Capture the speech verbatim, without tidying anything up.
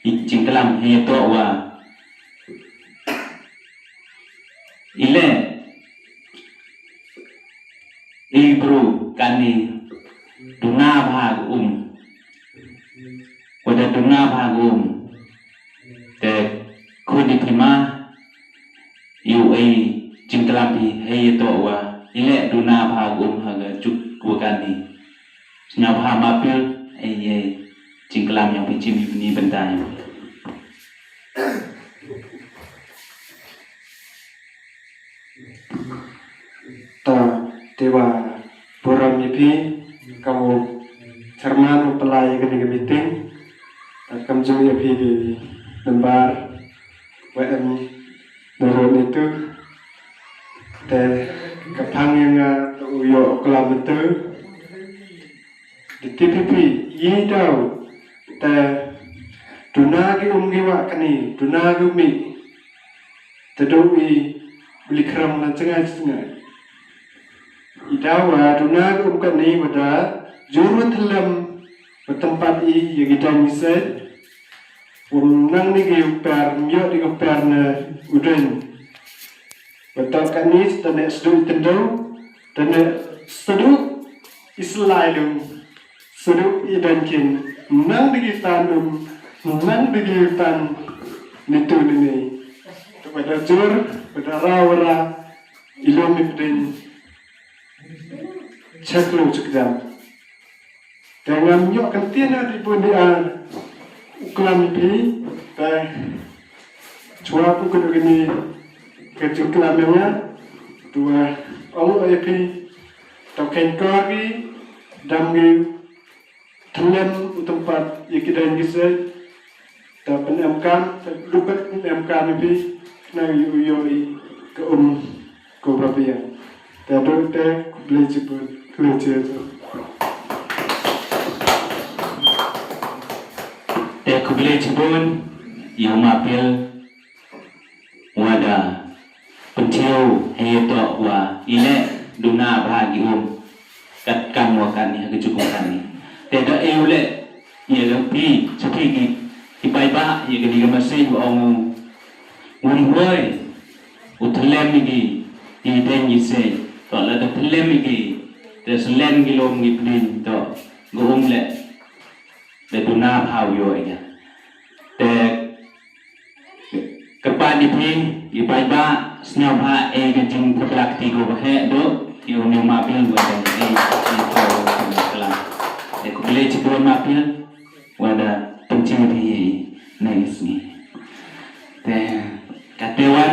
i jingklam hi to wa i le i bru kani duna bha um. Wada duna bha um. Te khun i pima yu ei jingklam hi hi to wa i le duna bha um ha ga juk wa kani. Sñiaw bha ma pil ei ei jingklam yang pichim yu ni bentai. Ta te wa buram ni pi kamu chairman u pelai kani ka meeting. Ta kam ju ya pi di lembar wa em nurut itu. Te ka phang yang u yo kelam itu. Di T P P i dau te duna ki um ki wa kani duna ki umi. Te do i beli kram na cengai cengai. I dau wa duna ki um kani wada juru telem wa tempat i ya ki dang misai. Wam nang ni ki per myo di ki per na udain. Betul kani tane sedu i tendau tane sedu i selai dum sedu i dan kin nang di ki tan dum nang di ki tan nitu nini. Tu pada jur pada rawara ilum i pedin chaklu chakjam. Te ngam ñiuh kyntien di bun di ar u klam i phi te chwa ku kdu kini ka jingklam ïa nga. Dua ong i phi tau khein kor ki dam ki thlem u tempat ïa ki dang ki sej. Te pynemkam te dukat pynemkam i phi. Khnang ïoh ïoh i ka um ko ba biang. Te do te khublei chibun khublei chibun. Te khublei chibun ïa u Mapil. Wada pynthiew hei to wa i le duna bha ki um. Kat kam wa kan ni ha ka jukum kan ni te da eu le. Ïa lem phi cha phi ki ki paidbah ïa kani ka message ba ong u wym hoi u thlem ïa ki ïa ki deng ïa ki seng. To lada thlem ïa ki te selen ki lum ki pdin to ga um le da duna bha u ïoh ïa ka. Te kyrpad ïa phi ïa paidbah sngewbha ei ka jingpyrkhat kti ko ba heh duh ïa une u Mapil wa da ei ka jingpyrkhat klam. Te khublei chibun Mapil wa da pynchim phi ïa i na i sngi. Te kate wan